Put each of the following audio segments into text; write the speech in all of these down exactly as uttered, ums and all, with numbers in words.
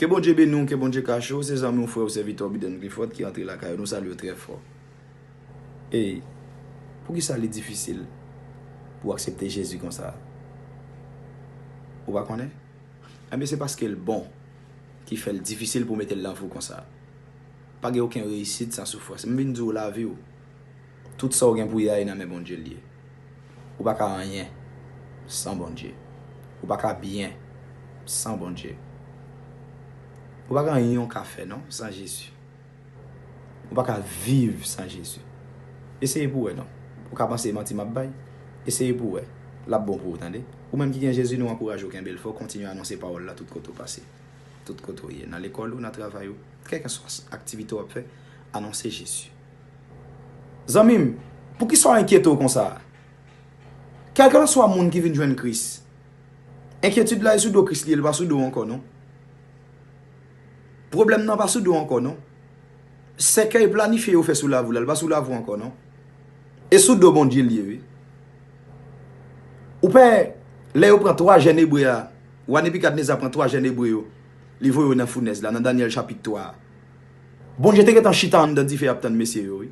Ke Bondye beni w, ke Bondye kache w. Se zanmi w, frè w, sèvitè w, Biden Clifford ki antre lakay ou. Nou salye w trè fò. Ey, poukisa li difisil pou w aksepte Jezi konsa? Ou pa konnen? Enben, se paske l bon ki fè l difisil pou w mete l nan vi w konsa. Pa gen okenn reyisit san soufrans. M vin di w lavi w, tout sa w gen pou w ye a, e nan men Bondye l ye. Ou pa ka anyen san Bondye. Ou pa ka byen san Bondye. Ou pa gen anyen w ka fè non san Jezi. Ou pa ka viv san Jezi. Eseye pou w wè non. Ou ka panse manti m ap bay. Eseye pou w wè. L ap bon pou ou, tande. Ou menm ki gen Jezi, nou ankouraje w kenbe l fò, kontinye anonse pawòl la tout kote w pase. Tout kote w ye. Nan lekòl ou, nan travay ou, kèlkeswa aktivite w ap fè, anonse Jezi. Zanmi m, poukisa w enkyete w konsa? Kèlkeswa moun ki vin jwenn Kris, enkyetid la e sou do Kris li ye, li pa sou do w ankò non. Pwoblèm nan pa sou do w ankò non. Sèkèy planifye yo fè sou lavi w la, li pa sou lavi w ankò non. E sou do Bondye l ye wi. Ou pè, lè yo pran twa jèn ebre a, wa Nebikadneza pran twa jèn ebre yo, li voye yo nan founèz la, nan Danyèl chapit twa a. Bondye te gentan chita anndan dife ap tann mesye yo wi.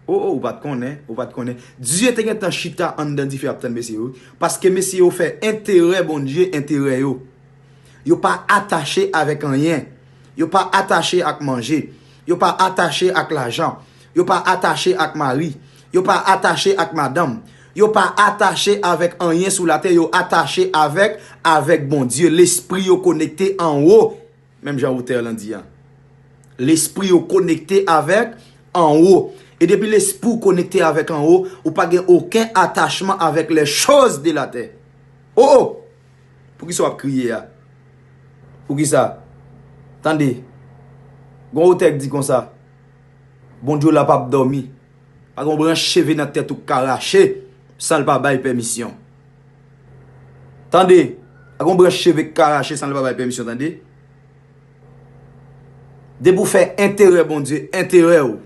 O, o, ou pa t konnen, ou pa t konnen. Dye te gentan chita anndan dife ap tann mesye yo, paske mesye yo fè enterè Bondye enterè yo. Yo pa atache avèk anyen. Yo pa atache ak manje. Yo pa atache ak lajan. Yo pa atache ak mari. Yo pa atache ak madanm. Yo pa atache avèk anyen sou latè. Yo atache avèk, avèk Bondye. Lespri yo konekte anwo. Menm jan otè lan di a. Lespri yo konekte avèk anwo. E depi lespri w konekte avèk anwo, ou pa gen okenn atachman avèk les choses de la terre. O, o! Poukisa w ap kriye a? Poukisa? Tande. Gon otè k di konsa, Bondye w la p ap dòmi. Pa gen yon branch cheve nan tèt ou k ka rache san l pa bay pèmisyon. Tande, pa gen yon branch cheve k ka rache san l pa bay pèmisyon, tande. Depi w fè enterè Bondye, enterè w,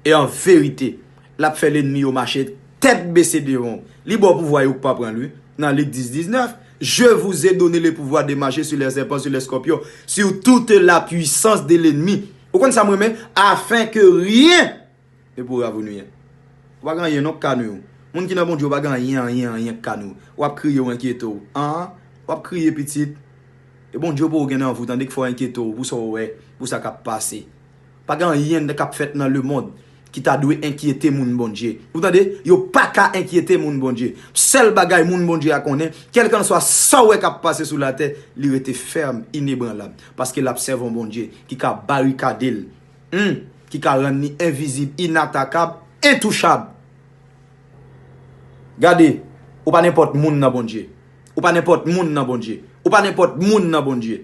e an verite, l ap fè lènmi yo mache tèt bese devan w. Li ba w pouvwa yo k pa pran l, wi. Nan Lik dis, diznèf, Je vous ai donné le pouvoir de marcher sur les serpents, sur les scorpions, sur toute la puissance de l'ennemi. Ou konn sa m renmen? Afin que rien ne pourra vous nuire. Ou pa gen anyen non k ka nwi w. Moun ki nan Bondye, ou pa gen anyen, anyen, anyen k ka nwi w. W ap kriye, w enkyete w. An, w ap kriye, pitit. E Bondye pou w gen nan vi w, tande, k fè w enkyete w pou sa w wè, pou sa k ap pase. Pa gen anyen k ap fèt nan lemonn ki ta dwe enkyete moun Bondye. Ou tande? Yo pa ka enkyete moun Bondye. Sèl bagay moun Bondye a konnen, kèlkanswa sa w wè k ap pase sou latè, li rete fèm, inebranlab. Paske l ap sèvi yon Bondye ki ka barikade l, hmm, ki ka rann li envizib, inatakab, entouchab. Gade, ou pa nenpòt moun nan Bondye. Ou pa nenpòt moun nan Bondye. Ou pa nenpòt moun nan Bondye.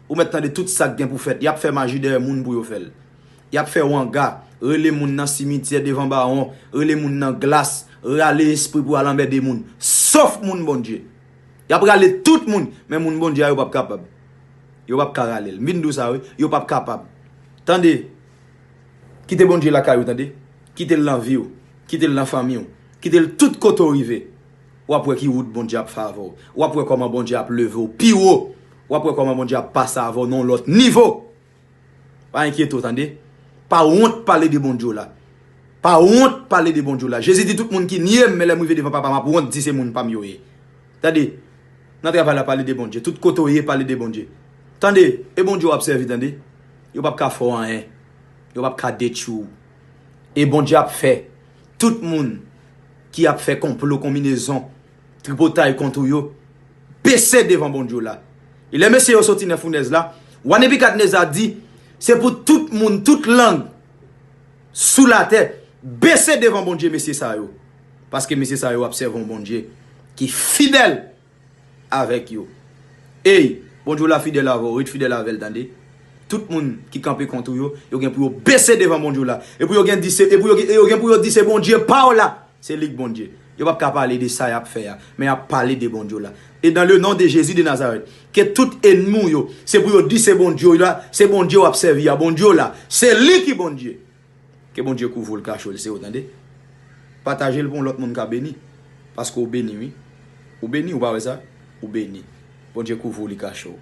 Ou mèt tande tout sa k gen pou fèt. Y ap fè maji dèyè moun pou yo fè l. Y ap fè wanga, rele moun nan simityè devan bawon, rele moun nan glas, rale espri pou al anmède moun. Sof moun Bondye. Y ap rale tout moun, men moun Bondye a yo p ap kapab. Yo p ap ka rale l. M vin di w sa wi, yo p ap kapab. Tande, kite Bondye lakay ou, tande. Kite l nan vi w. Kite l nan fanmi w. Kite l tout kote w rive. W ap wè ki wout Bondye ap fè avè w. W ap wè kòman Bondye ap leve w pi wo. W ap wè kòman Bondye ap pase avè w nan yon lòt nivo. Pa enkyete w, tande. Pa wont pale de Bondye w la. Pa wont pale de Bondye w la. Jezi di tout moun ki nye m, men lè m rive devan Papa m, m ap wont di se moun pa m yo ye. Tande. Nan travay la, pale de Bondye. Tout kote w ye, pale de Bondye. Tande, e Bondye w ap sèvi, tande. Yo p ap ka fè w anyen. Yo p ap ka detwi w. E Bondye ap fè tout moun ki ap fè konplo, konbinezon, tripotay kont ou yo, bese devan Bondye w la. E lè mesye yo soti nan founèz la, wa Nebikadneza di, se pou tout moun, tout lang sou latè bese devan Bondye mesye sa yo. Paske mesye sa yo ap sèvi yon Bondye ki fidèl avèk yo. Ey, Bondye w la fidèl avè w, ret fidèl avè l, tande. Tout moun ki kanpe kont ou yo, yo gen pou yo bese devan Bondye w la. E pou yo gen di se, e pou yo, e yo gen pou yo di se Bondye pa w la. Se li k Bondye. Yo p ap ka pale de sa y ap fè a, men y ap pale de Bondye w la. E dans le nom de Jésus de Nazareth, ke tout ènmi w yo, se pou yo di se Bondye w la, se Bondye w ap sèvi a, Bondye w la. Se li ki Bondye. Ke Bondye kouvri w, l kache w, l sere w, tande. Pataje l pou yon lòt moun ka beni. Paske w beni, wi. Ou beni, ou pa wè sa? Ou beni. Bondye kouvri w, li kache w.